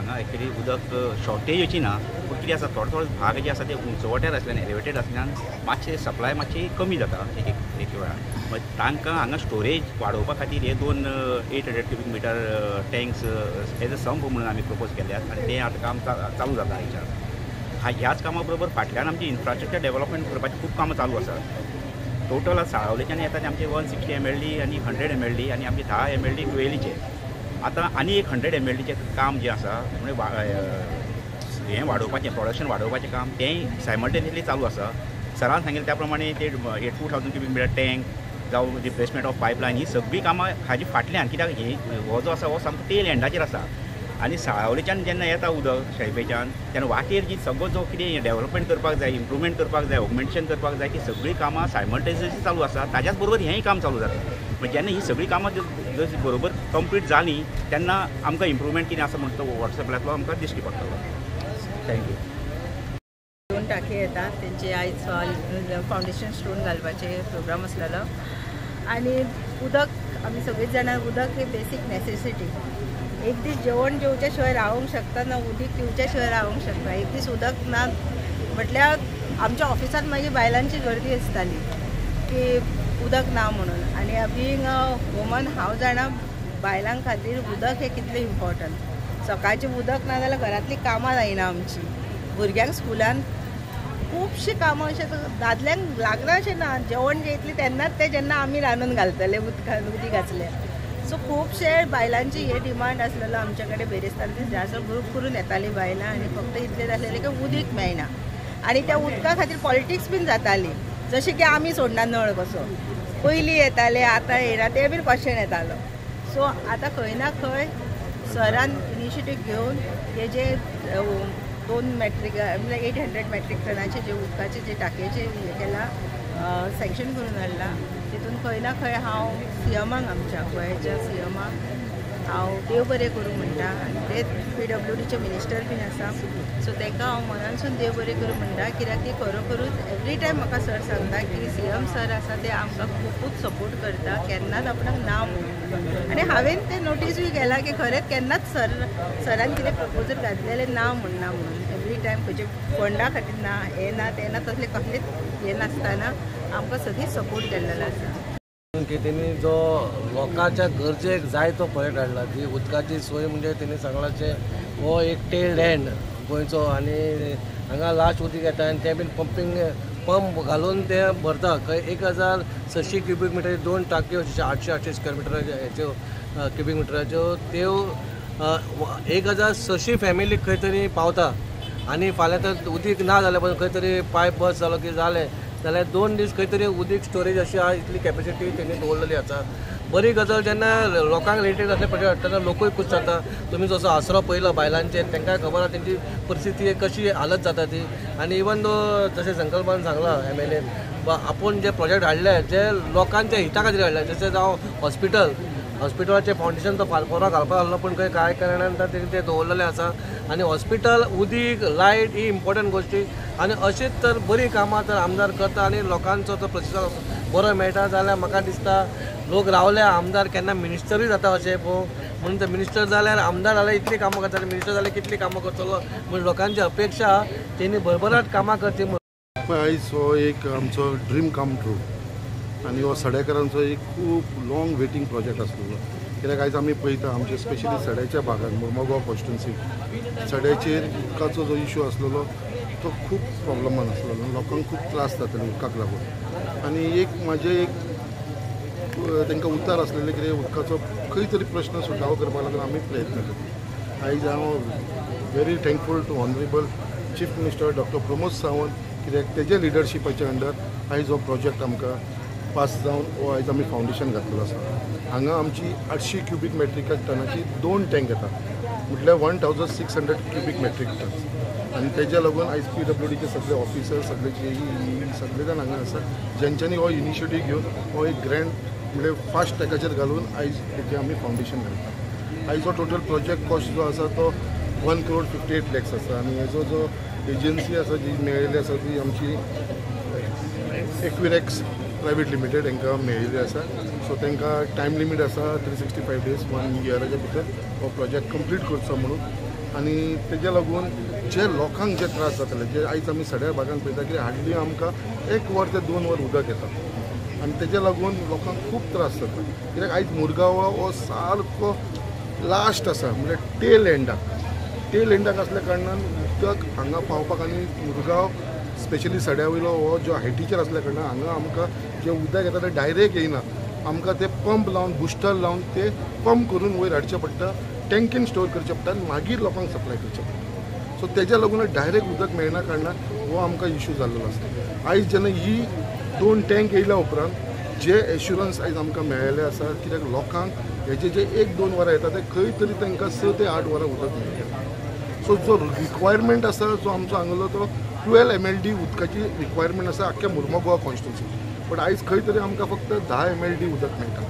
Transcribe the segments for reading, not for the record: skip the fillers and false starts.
हांगा एक्चुअली उदक शॉर्टेज अशी ना, पूण कितें आसा थोडो थोडो भाग जे आसा ते उंचवट्यार आसल्यान एलिवेटेड आसल्यान मातशें सप्लाय मातशी कमी जाता एक एक वेळार. मागीर तांकां हांगा स्टोरेज वाडोवपा खातीर हे दोन 800 cubic meter tanks as a sump म्हणून आमी प्रपोज केल्यात आनी तें आतां काम चालू जाता हाच्या. ह्याच कामा बरोबर फाटल्यान आमची इन्फ्रास्ट्रक्चर डेव्हलपमेंट करपाची खूब कामां चालू आसात. टोटल साळावलेच्यान येता ते आमचे 160 MLD आनी 100 MLD आनी आमचे 10 MLD तुवेलीचे. आतां आनी एक 100 MLDचें काम जें आसा म्हणजे हें वाडोवपाचें प्रोडक्शन वाडोवपाचें काम तेंय सायमल्टेनियसली चालू आसा. सरान सांगिल्लें त्या प्रमाणे ते 2000 क्युबीक मिटर टँक जावं रिप्लेसमेंट ऑफ पायपलायन ही सगळीं कामां हाजी फाटल्यान, कित्याक हे हो जो आसा हो सामको टेल एंडाचेर आसा आनी साळावलेच्यान जेन्ना येता उदक शैपेच्यान तेन्ना वाटेर जी सगळो जो कितें डेव्हलपमेंट करपाक जाय, इम्प्रुवमेंट करपाक जाय, ऑगमेंटेशन करपाक जाय, ती सगळीं कामां सायमल्टेनियसली चालू आसा. ताज्याच बरोबर हेंय काम चालू जाता. म्हणजे जेन्ना ही सगळीं कामां जशी बरोबर कंप्लीट जालीं तेन्ना आमकां इम्प्रुवमेंट कितें आसा म्हणटा तो वॉटर सप्लायांतलो आमकां दिश्टी पडटलो. Thank you. दोन टाके येतात तेंचे आयज फावंडेशन स्टोन घालपाचे प्रोग्राम आसलेलो आनी उदक आमी सगळींच जाणां उदक ही बेसीक नेसेसिटी. एक दीस जेवण जेवच्या शिवाय रावंक शकता ना, उदीक पिवच्या शिवाय रावंक शकता. एक दीस उदक ना म्हटल्यार आमच्या ऑफिसांत मागीर बायलांची गर्दी आसताली की उदक ना म्हणून. आनी बिंग अ वुमन हांव जाणा बायलां खातीर उदक हें कितलें इम्पॉर्टंट. सकाळचें उदक ना जाल्यार घरांतलीं कामां जायना आमची. भुरग्यांक स्कुलान खुबशीं कामां अशें दादल्यांक लागना अशें ना, जेवण जेयतलीं तेन्नाच तें जेन्ना आमी रांदून घालतले उदकान उदीक आसल्यार. सो खुबशे बायलांची हे डिमांड आसलेलो आमच्या कडेन बेरेस्तार दीस जास्त ग्रूप करून येताली बायलां आनी फक्त इतलें जालेलें की उदीक मेळना आनी त्या उदका खातीर पॉलिटिक्स बीन जाताली, जशें की आमी सोडना नळ कसो पयलीं येताले आतां येना तें बीन क्वेश्चन येतालो. सो आतां खंय ना खंय सरान इनिशिएटीव घेवन हे जे 2 मॅट्रीक म्हणल्यार 800 मॅट्रीक टनाचे जे उदकाचे जे टाकयेचे हे केला सँक्शन करून हाडला, तितून खंय ना खंय हांव सीएमाक आमच्या गोंयच्या सीएमाक हांव देव बरें करूं म्हणटा आनी ते PWDचे मिनिस्टर बीन आसा, सो तांकां हांव मनानसून देव बरें करूं म्हणटा, कित्याक ती खरोखरूच एवरी टायम म्हाका सर सांगता की सीएम सर आसा ते आमकां खुबूच सपोर्ट करता, केन्नाच आपणाक ना म्हणून. आनी हांवें तें नोटीसूय केलां की खरेंच केन्नाच सरान कितें प्रपोजल घातलेलें ना म्हणना म्हणून. एवरी टायम खंयचे फंडा खातीर ना हें ना तें ना तसलें कसलेंच हें नासतना आमकां सदींच सपोर्ट केल्लेलो आसा. की तेणी जो लोकांच्या गरजेक जाय तो प्रोजेक्ट हाडला, जी उदकाची सोय म्हणजे तेणी सांगलाचे हो एक टेल एंड गोंयचो आनी हांगा लास्ट उदीक येता आनी तें बीन पंपींग पंप घालून ते भरता. खंय 1600 क्युबीक मिटर दोन टाकयो 800 स्क्वेअर मिटराच्यो हेच्यो क्युबीक मिटराच्यो त्यो 1600 फॅमिलीक खंय तरी पावता. आनी फाल्यां तर उदीक ना जाल्यार पसून खंय तरी पायप बस जालो की जालें जाल्यार 2 दीस खंय तरी उदीक स्टोरेज अशी आहा, इतली कॅपेसिटी तेणी दवरलेली आसा. बरी गजाल जेन्ना लोकांक रिलेटेड असले प्रोजेक्ट हाडटा तेन्ना लोकूय खूश जाता. तुमी जसो आसरो पळयलो बायलांचेर, तांकां खबर आसा तेंची परिस्थिती कशी हालत जाता ती. आनी इवन दो जशें संकल्पान सांगलां MLA आपूण जे प्रोजेक्ट हाडले जे लोकांच्या हिता खातीर हाडले, जशें जावं हॉस्पिटल, हॉस्पिटलाचें फावंडेशन तो फारपोरा घालपाक आसलो पूण खंय कांय कारणान तेणी तें दवरलेलें आसा. आनी हॉस्पिटल, उदीक, लायट ही इम्पॉर्टंट गोश्टी आनी अशीच तर बरीं कामां तर आमदार करता आनी लोकांचो तो प्रतिसाद बरो मेळटा जाल्यार म्हाका दिसता लोक रावले आमदार केन्ना मिनिस्टरूय जाता अशें पळोवंक म्हणून ते मिनिस्टर जाल्यार आमदार जाल्यार इतलीं कामां करतले, मिनिस्टर जाल्यार कितलीं कामां करतलो म्हूण लोकांची अपेक्षा तेणी भरभराट कामां करची. आयज हो एक आमचो ड्रीम कम ट्रू आनी हो सडेकरांचो एक खूब लॉंग वेटींग प्रोजेक्ट आसलेलो, कित्याक आयज आमी पळयता आमचे स्पेशली सड्याच्या भागान मुर्मगांव कॉन्स्टिट्युन्सी सड्याचेर उदकाचो जो इशू आसलेलो तो खूब प्रॉब्लमान आसलेलो, लोकांक खूब त्रास जाताले उदकाक लागून. आनी एक म्हाजें एक तांकां उतार आसलेलें कितें उदकाचो खंय तरी प्रश्न सुटावो करपाक लागून आमी प्रयत्न करता. आयज हांव very thankful to honourable chief minister doctor Pramod Sawant, कित्याक तेज्या लिडरशिपाच्या अंडर आयज हो प्रोजेक्ट आमकां पास जावन हो आयज आमी फावंडेशन घातलेलो आसा. हांगा आमची 800 क्युबीक मेट्रीक टनाची 2 टँक येता, म्हटल्यार 1600 क्युबीक मेट्रीक टन. आनी तेज्या लागून आयज PWDचे सगळे ऑफिसर, सगळे जे सगळे जाण हांगा आसा जेंच्यांनी हो इनिशिएटीव घेवन हो एक ग्रँड म्हणजे फास्ट ट्रॅकाचेर घालून आयज तेजें आमी फावंडेशन घालता. आयज हो टोटल प्रोजेक्ट कॉस्ट जो आसा तो 1 crore 58 lakhs आसा आनी हेजो जो एजन्सी आसा जी मेळिल्ली आसा ती आमची एक्विरेक्स प्रायवेट लिमिटेड हांकां मेळिल्ली आसा. सो तांकां टायम लिमीट आसा 365 days, 1 इयराच्या भितर हो प्रोजेक्ट कंप्लीट करचो म्हणून. आनी तेज्या लागून जे लोकांक जे त्रास जातले, जे आयज आमी सड्या भागान पळयता की हाडली आमकां 1 वर ते 2 वर उदक येता आनी तेज्या लागून लोकांक खूब त्रास जाता. कित्याक आयज मुरगांव हो सारको लास्ट आसा, म्हणजे टेल एंडाक, टेल एंडाक आसल्या कारणान उदक हांगा पावपाक आनी मुरगांव स्पेशली सड्या वयलो हो जो हायटीचेर आसल्या कारणान हांगा आमकां जें उदक येता तें डायरेक्ट येयना, आमकां तें पंप लावन बुस्टर लावन ते पंप करून वयर हाडचें पडटा, टँकीन स्टोर करचें पडटा आनी मागीर लोकांक सप्लाय करचें पडटा. सो तेज्या लागून डायरेक्ट उदक मेळना कारणान हो आमकां इशू जाल्लो आसा. आयज जेन्ना ही 2 टँक येयल्या उपरांत जे एश्युरन्स आयज आमकां मेळ्ळेलें आसा, कित्याक लोकांक हेजे जे 1-2 वरां येता ते खंय तरी तांकां 6 ते 8 वरां उदक मेळटा. सो जो रिक्वायरमेंट आसा जो आमचो हांगलो तो 12 MLD उदकाची रिक्वायरमेंट आसा आख्ख्या मुरमोगोवा कॉन्स्टिट्युन्सी, बट आयज खंय तरी आमकां फक्त 10 MLD उदक मेळटा.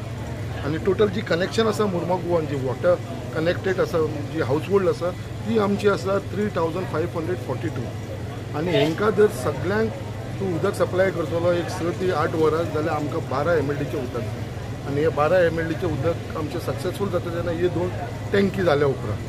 आनी टोटल जी कनेक्शन आसा मुरमोगोवान, जी वॉटर कनेक्टेड आसा, जी हावज होल्ड आसा ती आमची आसा 3542. आनी हेंकां जर सगळ्यांक तूं उदक सप्लाय करतलो एक 6 ते 8 वरां जाल्यार आमकां 12 MLDचें उदक जाय. आनी हे 12 MLDचें उदक आमचें सक्सेसफूल जाता तेन्ना हे 2 टँकी जाल्या उपरांत.